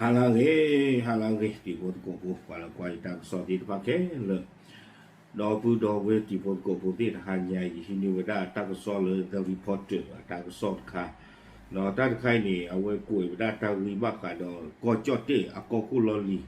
ဟါလၢအဂ့ၤ, ဟါလၢအဂ့ၤ တံၤဖိသကိးဖိ ပှၤလၢကွၢ်ယတၢ်ကစီၣ်သ့ၣ်တဖၣ်ခဲလၢာ်, ဒီပုၢ်ဒီဝဲၢ်တံၤဖိသကိးဖိသ့ၣ်တဖၣ် တဟါညါအံၤ ယဟံးန့ၢ်ဝဲဒၣ်တၢ်ကစီၣ်လၢ The Reporter အတၢ်ကစီၣ်တခါ, ဒီးတၢ်တခါအံၤန့ၣ် အဝဲကွဲးဝဲဒၣ်တၢ်ဂ့ၢ်ဘၣ်ဃးဒီး ကီၢ်ကၠီၣ်တဲၣ်အကီၢ်ခိၣ်လီၢ်လံၤ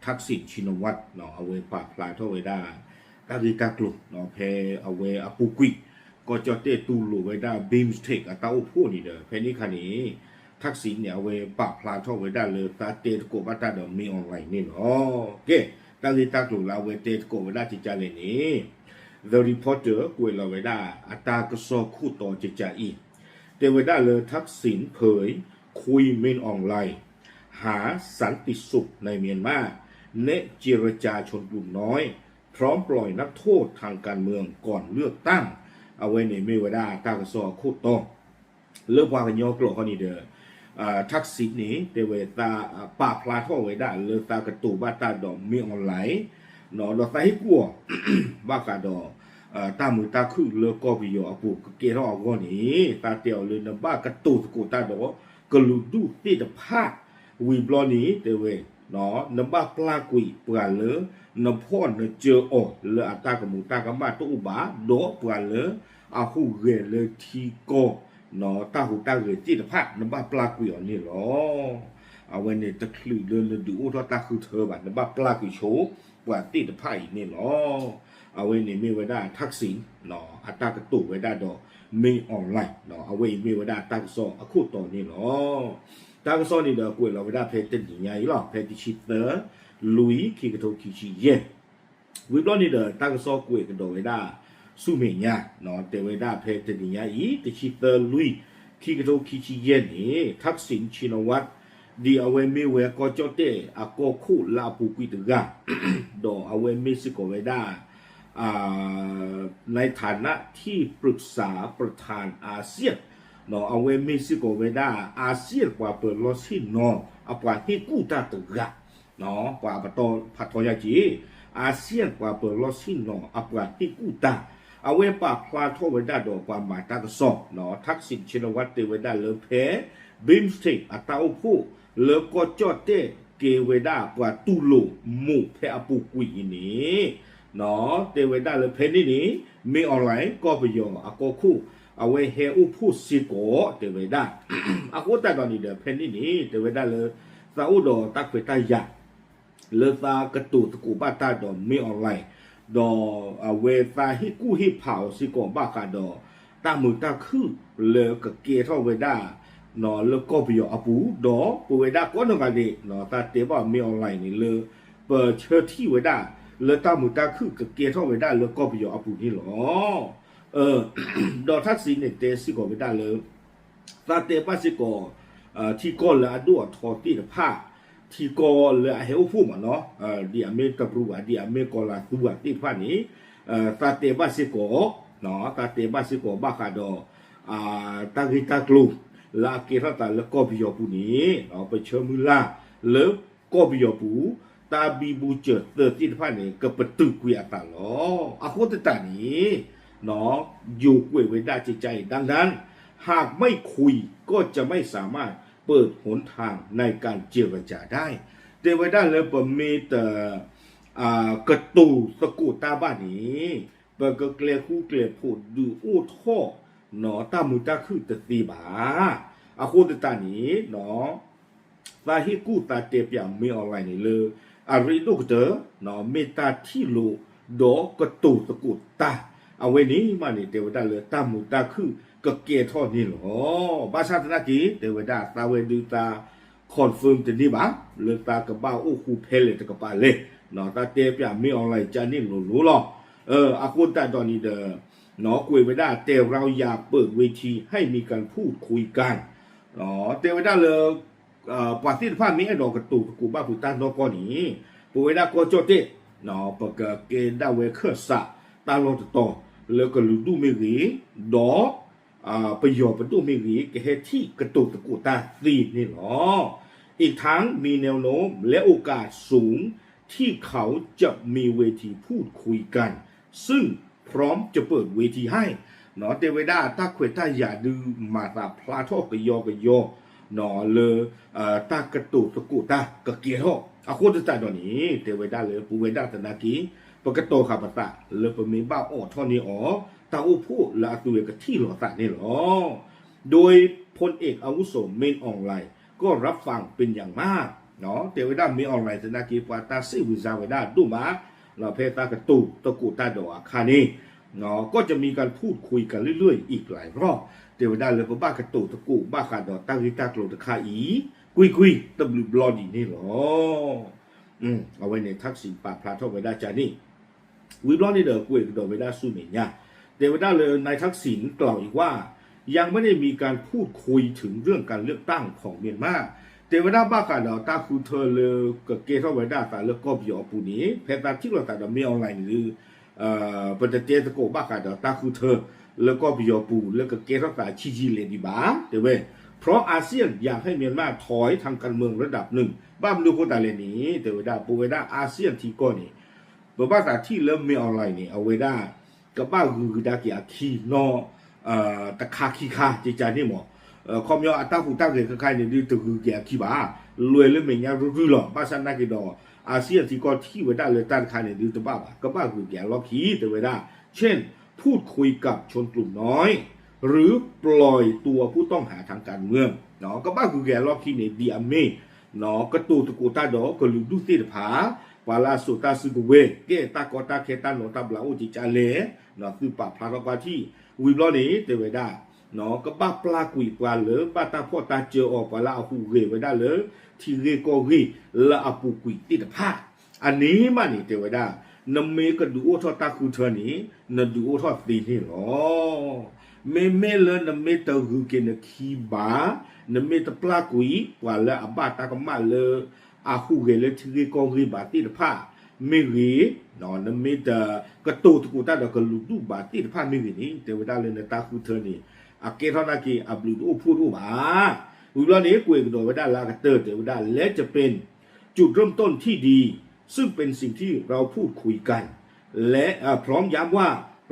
Thaksin Shinawatra အဝဲပာ်ဖျါထီၣ်ဝဲဒၣ် တၢ်ဂ့ၢ်တၢ်ကျိၤ ဖဲအဝဲအပူၤကွံာ် ကီၢ်ကၠီၣ်တဲၣ်တူၢ်လိာ်ဝဲဒၣ် BIMSTEC အတၢ်အိၣ်ဖှိၣ်န့ၣ်ဒီး ဖဲန့ၣ်အခါန့ၣ် Thaksin န့ၣ် အဝဲပာ်ဖျါထီၣ်ဝဲဒၣ်လၢသးတဲသကိးဘၣ်တၢ်ဒီး မင်းအောင်လှိုင် န့ၣ်လီၤ. ကဲ, တၢ်ဂ့ၢ်တၢ်ကျိၤလၢအဝဲတဲသကိးဝဲဒၣ်ကကါလဲၣ်န့ၣ် The Reporter ကွဲးလီၤဝဲဒၣ် အတၢ်ကစီၣ်ခိၣ်တီကကါအံၤ တဲဝဲဒၣ်လၢ Thaksin เผย คุย Min Aung Hlaing หาสันติสุขในเมียนมา แนะเจรจาชนกลุ่มน้อย พร้อมปล่อยนักโทษทางการเมืองก่อนเลือกตั้ง အဝဲန့ၣ်မ့ၢ်ဝဲဒၣ်တၢ်ကစီၣ်အခိၣ်တီ လၢပှၤကညီကျိာ်ဃီန့ၣ်ဒီး Thaksin န့ၣ် တဲဝဲသး ပာ်ဖျါထီၣ်ဝဲဒၣ်လၢသးကတိၤဘၣ်တၢ်ဒီး မင်းအောင်လှိုင် ဒီးသးဟ့ၣ်ကူၣ်အီၤ ဘၣ်ဃးဒီး တၢ်မုာ်တၢ်ခုၣ်လၢကီၢ်ပယီၤအပူၤကကဲထီၣ်အဂီၢ်န့ၣ် သးတဲအီၤလၢနဘၣ်ကတိၤသကိးတၢ်ဒီး ကလုာ်ဒူၣ်သ့ၣ်တဖၣ် ဝံၤဘျီန့ၣ် တဲဝဲ နဘၣ်ပျၢ်ကွံာ်ပှၤလၢ နဖီၣ်နစၢၤအီၤလၢအတၢ်ကမူၤတၢ်ကမၣ်တအိၣ်ဘၣ် ဒီးပှၤလၢအဟူးဂဲၤလၢထံကီၢ် တၢ်ဟူးတၢ်ဂဲၤသ့ၣ်တဖၣ် နဘၣ်ပျၢ်ကွံာ်အီၤန့ၣ်လီၤ. အဝဲန့ၣ်တချုးလၢနဒုးအိၣ်ထီၣ်တၢ်ဃုထၢဘၣ် နဘၣ်ပျၢ်ကွံာ်ဆိ ပှၤသ့ၣ်တဖၣ်အံၤန့ၣ်လီၤ. အဝဲန့ၣ်မ့ၢ်ဝဲဒၣ် Thaksin အတၢ်ကတိၤဝဲဒၣ်ဒီး မင်းအောင်လှိုင် အဝဲအံၤမ့ၢ်ဝဲဒၣ်တၢ်ကစီၣ်အခိၣ်တီန့ၣ်လီၤ. တၢ်ကစီၣ်န့ၣ်ဒီးကွဲးလီၤဝဲဒၣ်ဖဲတနံၤညါအံၤလီၤ ဖဲတဆံသၢ လွံၢ် ခံကထိခံဆံယဲၢ် ဝံၤဘျီန့ၣ်ဒီး တၢ်ကစီၣ်ကွဲးကဒီးဝဲဒၣ် ဆူမဲာ်ညါ တဲဝဲဒၣ်ဖဲတနံၤညါအံၤ တဆံသၢ လွံၢ် ခံကထိခံဆံယဲၢ်န့ၣ် Thaksin Shinawatra ဒ်အဝဲမ့ၢ်ဝဲကီၢ်ကၠီၣ်တဲၣ်အကီၢ်ခိၣ်လၢအပူၤကွံာ်တဂၤ ဒီးအဝဲမ့ၢ်စ့ၢ်ကီးဝဲဒၣ် ในฐานะที่ปรึกษาประธานอาเซียน အဝဲမ့ၢ်စ့ၢ်ကီးဝဲဒၣ် อาเซียน ပှၤပၢၤလီၢ်ဆ့ၣ်နီၤ အပှၤဟ့ၣ်ကူၣ်တၢ်တဂၤ ပှၤပတီၢ်ဖးထီယါက့ၤ อาเซียน ပှၤပၢၤလီၢ်ဆ့ၣ်နီၤ အပှၤဟ့ၣ်ကူၣ်တၢ် အဝဲပာ်ဖျါထီၣ်ဝဲဒၣ်ဒီးပှၤမၤတၢ်ကစီၣ် Thaksin Shinawatra တဲဝဲဒၣ်လၢဖဲ BIMSTEC အတၢ်အိၣ်ဖှိၣ် လၢကီၢ်ကၠီၣ်တဲၣ်ကဲဝဲဒၣ်ပှၤတူၢ်လိာ်မိၢ်ဖဲအပူၤကွံာ်အံၤန့ၣ် တဲဝဲဒၣ်လၢဖဲန့ၣ်န့ၣ် မင်းအောင်လှိုင် ကီၢ်ပယီၤအကီၢ်ခိၣ် အဝဲဟဲအိၣ်ဖှိၣ်စ့ၢ်ကီး တဲဝဲဒၣ် အဃိသတးဒီးန့ၣ်ဒီး ဖဲန့ၣ်န့ၣ် တဲဝဲဒၣ်လၢ သးအိၣ်ဒီးတၢ်ခွဲးတၢ်ယာ် လၢသးကတိၤသကိးဘၣ်တၢ်ဒီး မင်းအောင်လှိုင် ဒီးအဝဲသးဟ့ၣ်ကူၣ်ဟ့ၣ်ဖးအီၤစ့ၢ်ကီးဘၣ်ဃးဒီး တၢ်မုာ်တၢ်ခုၣ်လၢကကဲထီၣ်ဝဲဒၣ် လၢကီၢ်ပယီၤအပူၤ ဒီးပဝဲဒၣ်ကိးနီၢ်ဂၤဒဲး သးတဲဘၣ် မင်းအောင်လှိုင် န့ၣ်လၢ ပဆၢထံၣ်ဝဲဒၣ် လၢတၢ်မုာ်တၢ်ခုၣ်ကကဲထီၣ်ဝဲဒၣ်လၢကီၢ်ပယီၤအပူၤန့ၣ်လီၤ. ဒီး Thaksin န့ၣ် တဲစ့ၢ်ကီးဝဲဒၣ်လၢ သးတဲဘၣ်စ့ၢ်ကီး ထံကီၢ်လၢအဒိၣ်အထီသ့ၣ်တဖၣ် ထံကီၢ်လၢအဟဲအိၣ်ဖှိၣ်မးနီၤ ဒ်အမ့ၢ်တပရူၤဘၣ် ဒ်အမ့ၢ်ကီၤလၤသူဘၣ်သ့ၣ်တဖၣ်န့ၣ် သးတဲဘၣ်စ့ၢ်ကီး သးတဲဘၣ်စ့ၢ်ကီးဘၣ်ဃးဒီး တၢ်ဂ့ၢ်တၢ်ကျိၤ လၢအကဲထီၣ်သးလၢကီၢ်ပယီၤပူၤန့ၣ် ပဆၢမုၢ်လၢ်လၢကီၢ်ပယီၤပူၤ တၢ်ဘံဘူစၢၤသၢသ့ၣ်တဖၣ်န့ၣ် ကပတုာ်ကွံာ်အသးလီၤ. အဃိသတးန့ၣ် ယိၤကွဲးဝဲဒၣ်ကကါအံၤ ดังนั้น หากไม่คุย ก็จะไม่สามารถเปิดหนทางในการเจรจาได้ တဲဝဲဒၣ်လၢပမ့ၢ်တ ကတိၤသကိးတၢ်ဘၣ်န့ၣ် ပကကျဲၤဃူကျဲၤဖိးဒုးအိၣ်ထီၣ် တၢ်မုာ်တၢ်ခုၣ်တသ့ဘၣ်. အဃိသတးန့ၣ် သးဟ့ၣ်ကူၣ်သးတဲပၠး မင်းအောင်လှိုင် န့ၣ်လၢ အရ့ဒိၣ်ကတၢၢ် မ့ၢ်တၢ်ထံၣ်လိာ်ဒီးကတိၤသကိးတၢ် အဝဲန့ၣ်မးန့ၣ် တဲဝဲဒၣ်လၢတၢ်မုာ်တၢ်ခုၣ်ကကဲထီၣ်န့ၣ်လီၤ. ဘၣ်ဆၣ်သနာ်က့ တဲဝဲဒၣ်သးဝဲဒုးသး confirm တန့ၢ်ဘၣ် လၢသးကဘၣ်အိၣ်ဃူဖဲလဲၣ်တကပၤလဲၣ် သးတဲပၠး မင်းအောင်လှိုင် ကန့ၣ်လိၤလိၤလီၤ. အဃိသတးဒီးန့ၣ်ဒီး ကွဲးဝဲဒၣ် แต่เราอยากเปิดเวทีให้มีการพูดคุยกัน တဲဝဲဒၣ်လၢ ပှၤသ့ၣ်တဖၣ်မ့ၢ်အဲၣ်ဒိးကတိၤသကိးဘၣ်ဖုးတၢ်နီၢ်ကီၢ်န့ၣ် ပဝဲဒၣ်ကီၢ်ကၠီၣ်တဲၣ် ပကကဲဒၣ်ဝဲခၢၣ်စးတၢ်လီၢ်တတီၤ လၢကလုာ်ဒူၣ်မ့ၢ်ဂ့ၤ ဒီး ပယီၤပဒိၣ်မ့ၢ်ဂ့ၤ ကဟဲထံၣ်ကတိၤသကိးတၢ်သ့န့ၣ်လီၤ. อีกทั้งมีแนวโน้มและโอกาสสูงที่เขาจะมีเวทีพูดคุยกัน ซึ่งพร้อมจะเปิดเวทีให้ တဲဝဲဒၣ်တၢ်ခွဲးတၢ်ယာ်ဒုးမၤသးဖျါထီၣ်ကယီကယီ လၢ တၢ်ကတိၤသကိးတၢ်ကကဲထီၣ် အဃိသတးဒီးန့ၣ် တဲဝဲဒၣ်လၢပဝဲဒၣ်သနာ်က့ ပကတီၤဃာ်ပသးလၢပမ့ၢ်ဘၣ်အိးထီၣ်န့ၢ်အီၤ တၢ်အိၣ်ဖှိၣ်လၢအသုဝဲကထံၣ်လိာ်သးန့ၣ်လီၤ. โดยพลเอกอาวุโส เมน อองไลน์ ก็รับฟังเป็นอย่างมาก တဲဝဲဒၣ် မင်းအောင်လှိုင် သနာ်က့ ပှၤတၢ်စံးဝံၤစါဝဲဒၣ်ဒိၣ်မး ဖဲတၢ်ကတိၤသကိးတၢ်ဒီးအခါန့ၣ် ก็จะมีการพูดคุยกันเรื่อยๆอีกหลายรอบ တဲဝဲဒၣ်လၢပဘၣ်ကတိၤသကိး ဘၣ်ဃးဒီးတၢ်ဂ့ၢ်တၢ်ကျိၤတခါအံၤ ကွ့ၢ်ကွ့ၢ်တဘျုးဘျီဒ်န့ၣ်လီၤ. အဝဲန့ၣ် ทักษิณ ပာ်ဖျါထီၣ်ဝဲဒၣ်ကန့ၣ် ဝံၤဘျီန့ၣ်ဒီး ကွဲးကဒီးဝဲဒၣ်ဆူမဲာ်ညါ တဲဝဲဒၣ်လၢ นายทักษิณกล่าวอีกว่า ยังไม่ได้มีการพูดคุยถึงเรื่องการเลือกตั้งของเมียนมา တဲဝဲဒၣ်ဘၣ်ဃးဒီးတၢ်ဃုထၢလၢ ကကဲထီၣ်ဝဲဒၣ်အသးလၢကီၢ်ပယီၤအပူၤန့ၣ် ဖဲသးထံၣ်လိာ်သးဒီး မင်းအောင်လှိုင် န့ၣ်ဒုး ပတတဲသကိးဘၣ်ဃးဒီးတၢ်ဃုထၢလၢကီၢ်ပယီၤပူၤလၢကကဲထီၣ်သးဆံးဆံးလဲၣ်ဒံးဘၣ် တဲဝဲ เพราะอาเซียนอยากให้เมียนมาถอยทางการเมืองระดับหนึ่ง ဘၣ်မနုၤအဃိသတးလဲၣ်န့ၣ် တဲဝဲဒၣ် ပဝဲဒၣ် อาเซียน ထံကီၢ်န့ၣ် ပဘၣ်သးထံၣ်လၢ မင်းအောင်လှိုင် န့ၣ် အဝဲဒၣ် ကဘၣ်ဂုၤကဒါက့ၤအခံနီၤ တခါခံခါ ကကန့ၣ်မး ခီပညီအတၢ်ဟူးတၢ်ဂဲၤခဲခါန့ၣ်ဒုး တဂုၤက့ၤအခံဘၣ် လဲၤလၢမဲာ်ညါရုၢ်ရုၢ်လီၤ ဘၣ်ဆၣ်သနာ်က့ဒီး อาเซียน ထံကီၢ်ထံၣ်ဝဲဒၣ်လၢတၢ်တခါန့ၣ်ဒုး တဘၣ်ဘၣ် ကဘၣ်ဂုၤက့ၤအလီၢ်ခံ တဲဝဲဒၣ် เช่น พูดคุยกับชนกลุ่มน้อย หรือปล่อยตัวผู้ต้องหาทางการเมือง ကဘၣ်ဂုၤက့ၤအလီၢ်ခံန့ၣ် ဒ်အမ့ၢ် ကတိၤသကိးတၢ်ဒီးကလုာ်ဒူၣ်သ့ၣ်တဖၣ် ပှၤလၢအစိာ်တၢ်စုကဝဲၤ ကဲတၢ်ကီတၢ်ခဲတၢ်နီတၢ်ဘျးအိၣ်ကကလဲၣ် သုပာ်ဖျါထီၣ်ကွၢ်ထံၣ် ဝံၤဘျီန့ၣ် တဲဝဲဒၣ် ကဘၣ်ပျၢ်ကွံာ်ပှၤလၢဘၣ်တၢ်ဖီၣ်တၢ်စၢအီၤ ပှၤလၢအဟူးဂဲၤဝဲဒၣ်လၢ ထံဂ့ၢ်ကီၢ်ဂ့ၢ်လၢအပူၤကွံာ်သ့ၣ်တဖၣ် အန့ၣ်မးန့ၣ် တဲဝဲဒၣ် နမ့ၢ်ကဒုးအိၣ်ထီၣ်တၢ်ဃုထၢန့ၣ် နဒုးအိၣ်ထီၣ်သ့န့ၣ်လီၤ. မ့မ့ၢ်လၢနမ့ၢ်တဂုၤက့ၤနခံဘၣ်, နမ့ၢ်တပျၢ်ကွံာ် ပှၤလၢအဘၣ်တၢ်ကမၣ်လၢ အဟူးဂဲၤလၢထံဂ့ၢ်ကီၢ်ဂ့ၢ်ဘၣ်သ့ၣ်တဖၣ်မ့ၢ်ဂ့ၤ, နမ့ၢ်တကတိၤသကိးတ၁ၢ်ဒီးကလုာ်ဒူၣ်ဘၣ်သ့ၣ်တဖၣ်မ့ၢ်ဂ့ၤန့ၣ် တဲဝဲဒၣ်လၢနတၢ်ဃုထၢန့ၣ် အကဲထီၣ်နာ်က့ အဘျုးတအိၣ်ဖှိၣ်တအိၣ်ဘၣ်. ဝံၤဘျီန့ၣ် ကွဲးကဒီးဝဲဒၣ်လၢအကတၢၢ် တဲဝဲဒၣ် และจะเป็นจุดเริ่มต้นที่ดี ซึ่งเป็นสิ่งที่เราพูดคุยกัน และพร้อมย้ำว่า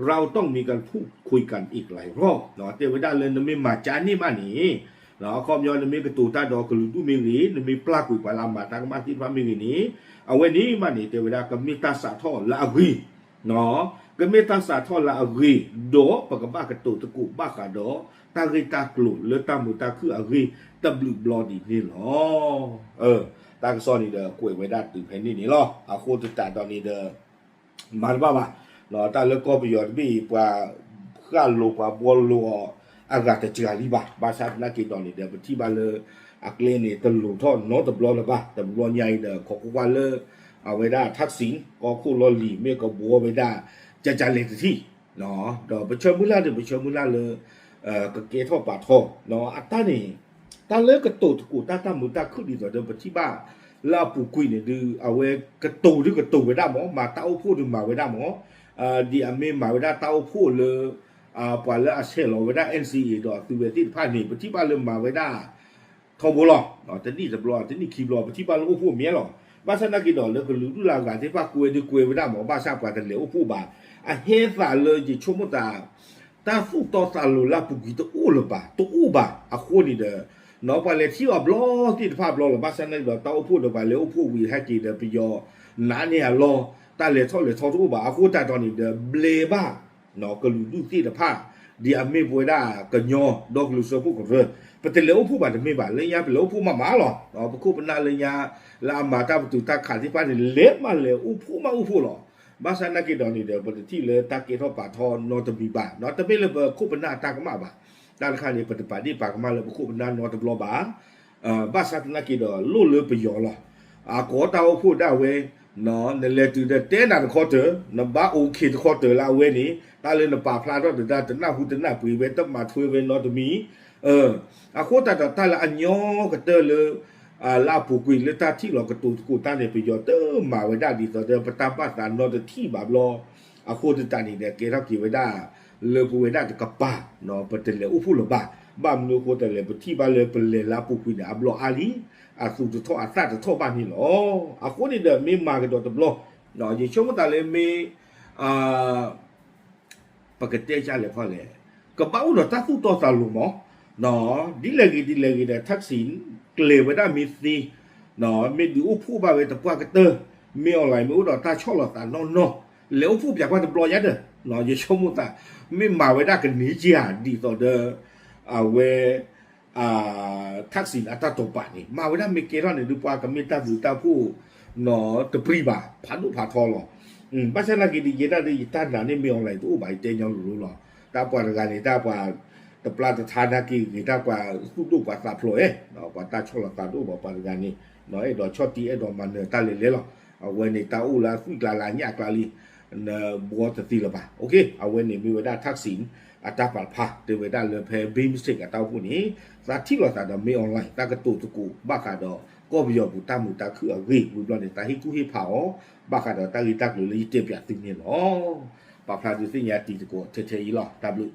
เราต้องมีการพูดคุยกันอีกหลายรอบ တဲဝဲဒၣ်လၢနမ့ၢ်မၤကၠါန့ၢ်ဘၣ်န့ၣ် အခီပညီနမ့ၢ်ကတိၤတၢ်ဒီးကလုာ်ဒူၣ်မ့ၢ်ဂ့ၤ, နမ့ၢ်ပျၢ်ကွံာ်ပှၤလၢအမၤတၢ်ကမၣ်သ့ၣ်တဖၣ်မ့ၢ်ဂ့ၤန့ၣ် အဝဲန့ၣ်မးန့ၣ် တဲဝဲဒၣ် ကမ့ၢ်တၢ်စးထီၣ်လၢအဂ့ၤ ကမ့ၢ်တၢ်စးထီၣ်လၢအဂ့ၤ, ဒီးပကဘၣ်ကတိၤသကိးဘၣ်ဃးဒီး တၢ်ဂ့ၢ်တၢ်ကျိၤလၢတၢ်မုာ်တၢ်ခုၣ်အဂ့ၢ် တဘျုးဘျီဒ်န့ၣ်လီၤ. တၢ်ကစီၣ်န့ၣ်ဒီး ကွဲးဝဲဒၣ်တုၤဖဲန့ၣ်န့ၣ်လီၤ. အဃိသတးဒီးန့ၣ်ဒီး မၤတဘၣ်ဘၣ်, တၢ်လၢကီၢ်ပယီၤတဘ့ၣ်အံၤ ပှၤဃၣ်လိာ်ပှၤဘှီလိာ်အီၤ အဂၤတစှၤလံဘၣ်. ဘၣ်ဆၣ်သနာ်က့ဒီးန့ၣ်ဒီး ပထံၣ်ဘၣ်လၢ အကျဲန့ၣ် တလိၤထီၣ်နီတဘျီလၢၤဘၣ်. တဘျီညါအံၤဒီး ခိးကွၢ်ကွၢ်လၢ အဝဲဒၣ် ทักษิณ ကီၢ်ခိၣ်လီၢ်လံၤ မ့ၢ်ကဘှီဝဲဒၣ် ကကလဲၤတထံၣ် ဒီးပဆၢမုၢ်လၢ်ဒီး ပဆၢမုၢ်လၢ်လၢ ကကဲထီၣ်ပာ်ထီၣ် အတၢ်န့ၣ် တၢ်လၢကတိၤသကိးတၢ်တၢ်မုာ်တၢ်ခုၣ်ဒ်သိးဒီး ပထံၣ်ဘၣ်လၢအပူၤကွံာ်န့ၣ်ဒုး အဝဲကတိၤဒုးကတိၤဝဲဒၣ်မး, မၤတၢ်အိၣ်ဖှိၣ်ဒုးမၤဝဲဒၣ်မး, ဒ်အမ့ၢ်မၤဝဲဒၣ်တၢ်အိၣ်ဖှိၣ်လၢ ပှၤလၢအဆဲးလီၤဝဲဒၣ် NCA ဒီးအသုဝဲသ့ၣ်တဖၣ်န့ၣ် ပထံၣ်ဘၣ်လၢမၤဝဲဒၣ် ထီဘိလီၤ. တနံၣ်တဘျီ တနံၣ်ခံဘျီ ပထံၣ်ဘၣ်လၢအိၣ်ဖှိၣ်မ့ၢ်လီၤ. ဘၣ်ဆၣ်သနာ်က့ဒီး လၢကလုာ်ဒူၣ်လၢအဂၤသ့ၣ်တဖၣ်ကွဲဒုးကွဲဝဲဒၣ်မး, ဘၣ်ဆၣ်ပှၤတလဲၤအိၣ်ဖှိၣ်ဘၣ်. အဟဲသးလၢယဆိကမိၣ်သး တၢ်သူၣ်တီသးလိၤလၢအပူၤကွံာ်တအိၣ်လၢၤဘၣ်, တအိၣ်ဘၣ်. အဃိန့ၣ်ဒီး ပှၤလဲၤထံၣ်အီၤဘျီသ့ၣ်တဖၣ်ဘျီလီၤ. ဘၣ်ဆၣ်သနာ်က့ဒီး တၢ်အိၣ်ဖှိၣ်ဒီးပှၤလဲၤအိၣ်ဖှိၣ်ဝံၤဟဲက့ၤဒီး ပယီၤနာ်န့ၢ်အလီၢ်, တၢ်လဲၤထီၣ်လဲၤထီတအိၣ်ဘၣ်. အဃိသတးဒီးန့ၣ်ဒီး ဘျဲးဘၣ် ကလုာ်ဒူၣ်သ့ၣ်တဖၣ် ဒ်အမ့ၢ်ပဝဲဒၣ်ကညီဒီကလုာ်စၢဖှိၣ်ကရၢ, ပတလဲၤအိၣ်ဖှိၣ်ဘၣ်တမ့ၢ်ဘၣ်. လၢညါပလဲၤအိၣ်ဖှိၣ်မးမးလီၤ. ပခိၣ်ပနၢ်လၢညါ လၢအမၤတၢ်ပတုာ်တၢ်ခးသ့ၣ်တဖၣ်န့ၣ် လဲၤမးလဲၤအိၣ်ဖှိၣ်မးအိၣ်ဖှိၣ်လီၤ. ဘၣ်ဆၣ်သနာ်က့ဒီးန့ၣ်ဒီး ပတထံၣ်လၢတၢ်ကဲထီၣ်ပာ်ထီၣ်နီတမံၤဘၣ်. တမ့ၢ်လၢပခိၣ်ပနၢ်အတၢ်ကမၣ်ဘၣ်. တၢ်တခါန့ၣ် ပတပာ်ဒ့ၣ်ပာ်ကမၣ်လၢပခိၣ်ပနၢ်နီတဘျီဘၣ်. ဘၣ်ဆၣ်သနာ်က့ဒီး လိၣ်လၢပယီၤလီၤ. အကိးတၢ်အိၣ်ဖှိၣ်ဒၣ်ဝဲ နလဲၤတုၤဒီးတဲနၤတခီတၢၢ်, နဘၣ်အိၣ်ခ့တခီတၢၢ်လၢအဝဲန့ၣ် တၢ်လၢနပာ်ဖျါထီၣ်တဒၣ် တနၢ်ဟူတနၢ်ပှ့ၤဝဲ တမၤထွဲဝဲနီတမံၤ. အဃိသတးဒီးတၢ်လၢအညီကတၢၢ်လၢ လၢအပူၤကွံာ်လၢတၢ်ထံၣ်လီၤကတိၤသကိးတၢ်န့ၣ် ပယီၤတမၤဝဲဒၣ်ဒ်သိးဒီး ပတၢ်ဘၣ်သးနီတထံၣ်ဘၣ်ဘျီ. အဃိသတးန့ၣ်ဒီး ကဲထီၣ်က့ၤဝဲဒၣ် လၢပဝဲဒၣ်တကပၤ ပတလဲၤအိၣ်ဖှိၣ်လၢၤဘၣ်. ဘၣ်မနုၤအဃိတလဲၣ် ပထံၣ်ဘၣ်လၢပလဲၤလၢအပူၤကွံာ်န့ၣ် အဘျီအါလံ, အသူၣ်တထီၣ်အသးတထီၣ်ဘၣ်န့ၣ်လီၤ. အဃိန့ၣ်ဒီး မ့ၢ်မၤကဒီးတဘျီ, ယဆိကမိၣ်သးလၢမ့ၢ် ပကတဲဒ်လဲၣ်ခီလဲၣ်, ကဘၣ်အိၣ်ဒီးတၢ်သူၣ်တီသးလိၤမး, ဒ်လဲၣ်ဂ့ၤဒ်လဲၣ်ဂ့ၤဒီး Thaksin ကျဲၤဝဲဒၣ်မ့ၢ်သ့, မ့ၢ်ဒုးအိၣ်ဖှိၣ်ဘၣ်ဝဲသပှၢ်ကတၢၢ်, မ့ၢ် online မ့ၢ်အိၣ်ဒီးတၢ်ဆီၣ်လီၤသးနီၢ်နီၢ်, လဲၤအိၣ်ဖှိၣ်ပၠးကွၢ်တဘျီညါဒီး, ယဆိကမိၣ်သး, မ့ၢ်မၤဝဲဒၣ်ကန့ၢ်က့ၤဧါ ဒ်သိးဒီး အဝဲ Thaksin အတၢ်တိာ်ပာ်န့ၣ် မၤဝဲဒၣ်မ့ၢ်ကဲထီၣ်န့ၣ်ဒုး ပှၤကမ့ၢ်တၢ်ဘျုးတၢ်ဖှိၣ် တပျံၤဘၣ် ဖးဒိၣ်ဖးထီလီၤ. ဘၣ်ဆၣ်နာ်က့ဒ်ယဲဒၣ်ဒီး ယတၢ်နာ်န့ၣ် မ့ၢ် online တအိၣ်ဘၣ် ယတဲညီလိၤလိၤလီၤ. တၢ်ပှၤတဂၤန့ၣ် တၢ်ပှၤ တပျၢ်တထါနာ်က့ဂ့ၤ တၢ်ပှၤသူၣ်ဒိၣ်ပှၤသးဖျိးအဲ, ပှၤတၢ်ဆီၣ်လီၤသးဒိၣ်ဘၣ် ပှၤတဂၤန့ၣ် အဲၣ်ဒိးဆီၣ်တံၢ်အဲၣ်ဒိးမၤနၢၤတၢ်လဲၤလဲၤလီၤ. အဝဲန့ၣ် တၢ်အိၣ်လၢအသွံၣ်ကျါလၢအညၣ်အကျါလံ နဘှီတသ့လၢၤဘၣ်. အဝဲန့ၣ်မ့ၢ်ဝဲဒၣ် Thaksin အတၢ်ပာ်ဖျါ တဲဝဲဒၣ်လၢဖဲ Big Mistake အတၢ်အိၣ်ဖှိၣ်န့ၣ် သးထံၣ်လိာ်သးဒီး မ့ၢ် online တၢ်ကတိၤသကိး ဘၣ်ဃးဒီး ကီၢ်ပယီၤပူၤတၢ်မုာ်တၢ်ခုၣ်အဂ့ၢ် ဝံၤဘျီန့ၣ် သးဟ့ၣ်ကူၣ်ဟ့ၣ်ဖးအီၤ ဘၣ်ဃးဒီးတၢ်ဂ့ၢ်တၢ်ကျိၤလၢယတဲပၠးသုန့ၣ်လီၤ. ပာ်ဖျါဒုးသ့ၣ်ညါတံၤသကိးထဲထဲအံၤလီၤ. တၢ်ဘျုး